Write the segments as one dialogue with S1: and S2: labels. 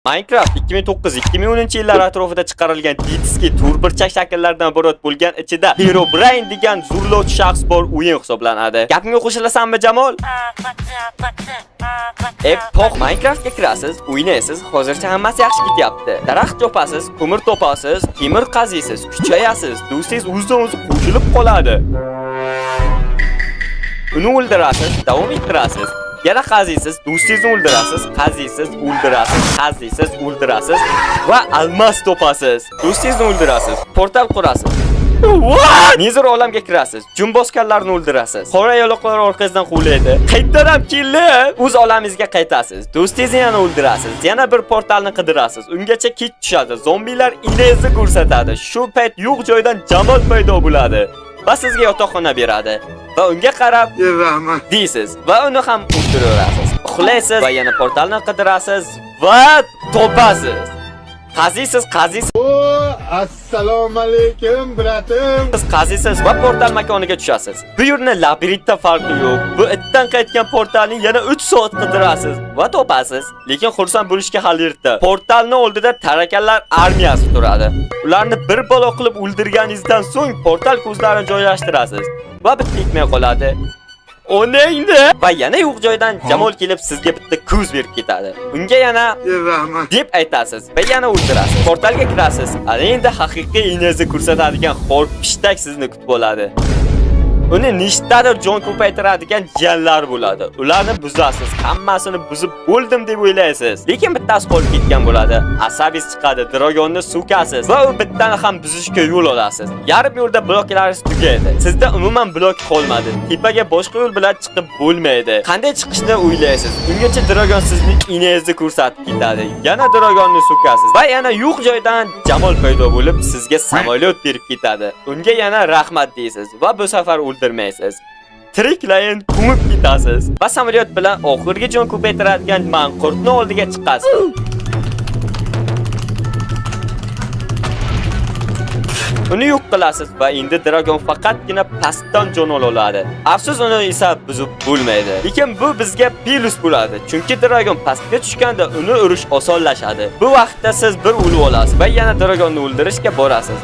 S1: Minecraft 2009-2010 yillar atrofida chiqarilgan ditski to'rtburchak shakllardan iborat bo'lgan ichida Herobrine degan zo'rlovchi shaxs bor o'yin hisoblanadi. Gapimga qo'shilasanmi, Jamol? Pox, Minecraftga kirasiz, o'ynaysiz, hozircha hammasi yaxshi ketyapti. Daraxt topasiz, ko'mir topasiz, temir qaziysiz, kuchayasiz, do'stingiz o'zidan o'zi qo'shilib qoladi. Uni o'ldirasiz, davom ettirasiz. Yana qaziysiz, do'stingizni o'ldirasiz, qaziysiz, o'ldirasiz, qaziysiz, o'ldirasiz va almas topasiz. Do'stingizni o'ldirasiz, portal qurasiz. What? Nether olamga kirasiz, jumboskanlarni o'ldirasiz. Qora yoloqlar orqangizdan quvlaydi. Qaytadan kelib, o'z olamingizga qaytasiz. Do'stingizni yana o'ldirasiz. Yana bir portalni qidirasiz. Ungacha kech tushadi. Zombilar inangizni ko'rsatadi. Shu payt yo'q joydan Jamol paydo bo'ladi va sizga yotoqxona beradi. Va unga qarab
S2: Rahmat.
S1: deysiz va uni ham o'ldiraverasiz. Uxlaysiz va yana portalni qidirasiz va topasiz. Qaziysiz, qaziysiz,
S2: Assalomu alaykum, bratim.
S1: qaziysiz va portal makoniga tushasiz. Bu yerni labirintda farqi yo'q. Bu itdan qaytgan portalni yana 3 soat qidirasiz va topasiz. Lekin xursand bo'lishga hali erta. Portalni oldida tarakanlar armiyasi turadi. Ularni bir balo qilib o'ldirganingizdan so'ng portal ko'zlarini joylashtirasiz va bitta ketmay qoladi. Onangni! Va yana yo'q joydan Jamol kelib sizga bitta ko'z berib ketadi. Unga yana
S2: Rahmat.
S1: deb aytasiz va yana o'ldirasiz. Portalga kirasiz. Ana endi haqiqiy ingizni ko'rsatadigan xor pishtak sizni kutib oladi. Uni nechtadir jon ko'paytiradigan jiyanlar bo'ladi. Ularni buzasiz. Hammasini buzib bo'ldim deb o'ylaysiz. Lekin bittasi qolib ketgan bo'ladi. Asabingiz chiqadi, dragonni so'kasiz va u bittani ham buzishga yo'l olasiz. Yarim yo'lda bloklaringiz tugaydi. Sizda umuman blok qolmadi. Tepaga boshqa yo'l bilan chiqib bo'lmaydi. Qanday chiqishni o'ylaysiz. Ungacha dragon sizni inangizni ko'rsatib ketadi. Yana dragonni so'kasiz va yana yo'q joydan Jamol paydo bo'lib sizga samolyot berib ketadi. Unga yana rahmat deysiz va bu safar o'ldirmaysiz. Tiriklayin ko'mib ketasiz va samolyot bilan oxirgi jon ko'paytiradigan manqurtni oldiga chiqasiz. Uni yo'q qilasiz va endi dragon faqatgina pastdan jon ola oladi. Afsus, uni esa buzib bo'lmaydi. Lekin bu bizga plus bo'ladi, chunki dragon pastga tushganda uni urish osonlashadi. Bu vaqtda siz bir o'lib olasiz va yana dragonni o'ldirishga borasiz.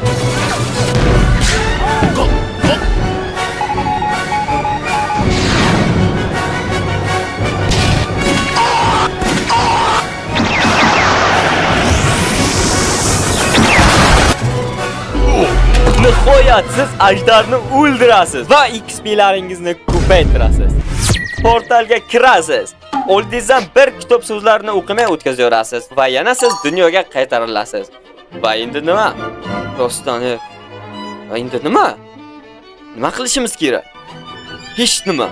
S1: Nihoyat siz ajdarni o'ldirasiz va XP'laringizni ko'paytirasiz. Portalga kirasiz. Oldingizdan bir kitob so'zlarini o'qimay o'tkazaverasiz va yana siz dunyoga qaytarilasiz. Va endi nima? Rostdan, va endi nima? Nima qilishimiz kerak? Hech nima.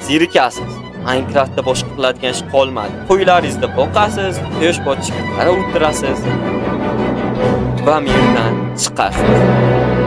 S1: Zerikasiz. Minecraftda boshqa qiladigan ish qolmadi. Qo'ylaringizni boqasiz, quyosh botishga qarab o'tirasiz va mendan chiqasiz.